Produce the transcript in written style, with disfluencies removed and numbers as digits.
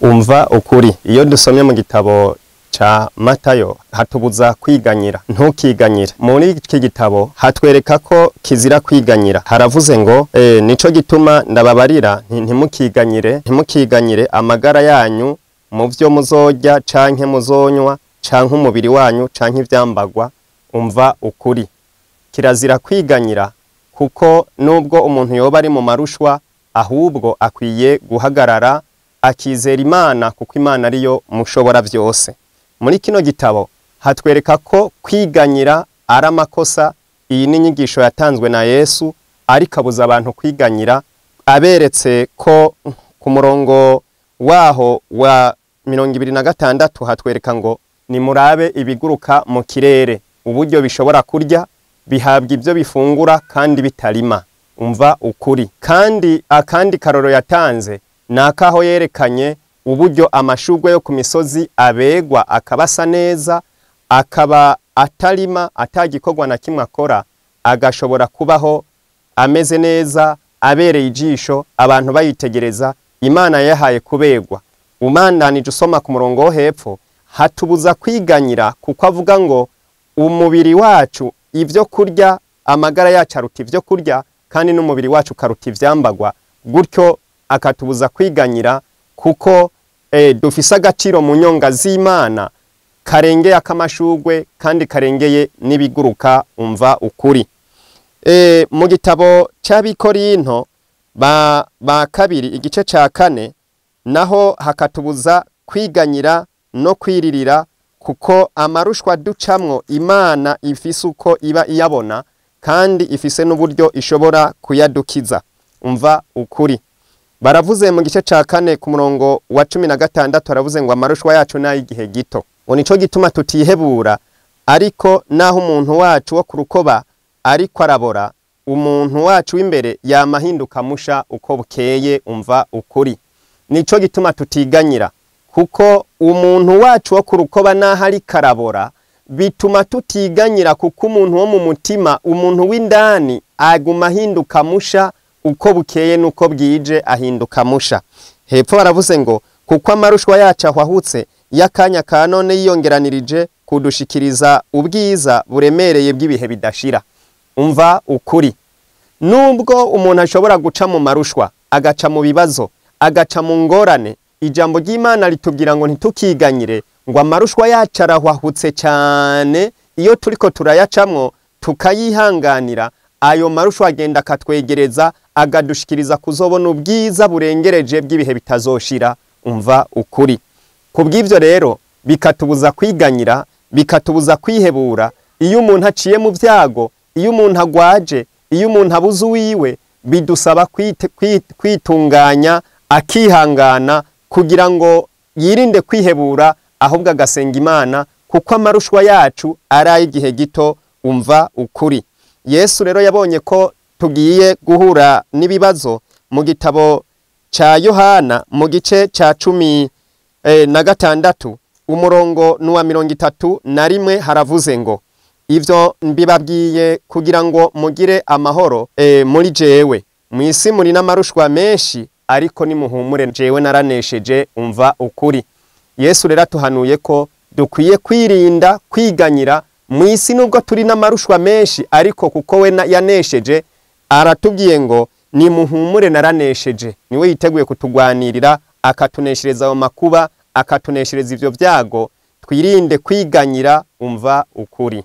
Umva ukuri. Iyo dusomye mu gitabo ca Matayo hatubuza kwiganyira, ntukiganyire. Muri iki gitabo hatwereka ko kizira kwiganyira. Haravuze ngo nico gituma ndababarira ntimukiganyire, ntimukiganyire amagara yanyu mu vyo muzorya canke muzonywa canke umubiri wanyu canke ivyambagwa. Umva ukuri. Kirazira kwiganyira kuko nubwo umuntu yoba ari mu marushwa ahubwo akwiye guhagarara akizera Imana kuko Imana ariyo mushobora vyose. Muri kino gitabo hatwereka ko kwiganyira ari amakosa. Iyi ni inyigisho yatanzwe na Yesu ariko abuza abantu kwiganyira, aberetse ko ku murongo waho wa 26 hatwereka ngo nimurabe ibiguruka mu kirere uburyo bishobora kurya, bihabwa ibyo bifungura kandi bitarima. Umva ukuri. Kandi akandi karoro yatanze nakaho yerekanye uburyo amashugwe yo ku misozi abegwa akabasa neza, akaba atarima atagikorwa na kimwe akora, agashobora kubaho ameze neza abereye ijisho abantu bayitegereza. Imana yahaye kubegwa. Umandanije usoma ku murongo wo hepfo hatubuza kwiganyira kuko avuga ngo umubiri wacu ivyo kurya, amagara yacu aruta ivyo kurya kandi n'umubiri wacu karuta ivyambagwa. Gutyo akatubuza kwiganyira kuko dufise agaciro mu nyonga z'Imana karengeye akamashugwe kandi karengeye n'ibiguruka. Umva ukuri. Mu gitabo c'Abikorinto ba kabiri igice ca 4 naho hakatubuza kwiganyira no kwiririra kuko amarushwa ducamwo Imana ifise uko iba iyabona kandi ifise n'uburyo ishobora kuyadukiza. Umva ukuri. Baravuze mu gice ca 4 ku murongo wa 16 baravuze ngo amarushwa yacu nayigihe gito. Ngo nico gituma tutihebura, ariko naho umuntu wacu wo kurukoba ariko arabora, umuntu wacu w'imbere yamahinduka musha uko bukeye. Umva ukuri. Nico gituma tutiganyira kuko umuntu wacu wo kurukoba naho ari karabora bituma tutiganyira kuko umuntu wo mu mutima, umuntu w'indani aguma ahinduka musha uko bukeye nuko bwije ahinduka musha. Hepfo baravuze ngo kuko amarushwa yacu ahwahutse y'akanya ka none yiyongeranirije kudushikiriza ubwiza buremereye bw'ibihe bidashira. Umva ukuri. Nubwo umuntu ashobora guca mu marushwa, agaca mu bibazo, agaca mu ngorane, ijambo ry'Imana ritubwira ngo ntitukiganyire, ngo amarushwa yacu arahwahutse cyane, iyo turiko turayacamwo tukayihanganira, ayo marushwa agenda akatwegereza agadushikiriza kuzobona ubwiza burengereje bw'ibihe bitazoshira. Umva ukuri. Kubw'ivyo rero bikatubuza kwiganyira, bikatubuza kwihebura. Iyo umuntu aciye mu byago, iyo umuntu agwaje, iyo umuntu abuze uwiwe, bidusaba kwitunganya akihangana kugira ngo yirinde kwihebura, ahubwo agasenga Imana kuko amarushwa yacu ari ay'igihe gito. Umva ukuri. Yesu rero yabonye ko tugiye guhura n'ibibazo. Mu gitabo ca Yohana mu gice ca 16 umurongo nuwa 31 haravuze ngo ivyo mbibabwiye kugira ngo mugire amahoro muri jewe. Mwisi muri n'amarushwa menshi, ariko nimuhumure jewe naranesheje. Umva ukuri. Yesu rero atuhanuye ko dukwiye kwirinda kwiganyira mwisi nubwo turi n'amarushwa menshi, ariko kuko we yanesheje aratubwiye ngo nimuhumure naranesheje. Niwe yiteguye kutugwanirira akatuneshereza ayo makuba, akatuneshereza ivyo byago. Twirinde kwiganyira. Umva ukuri.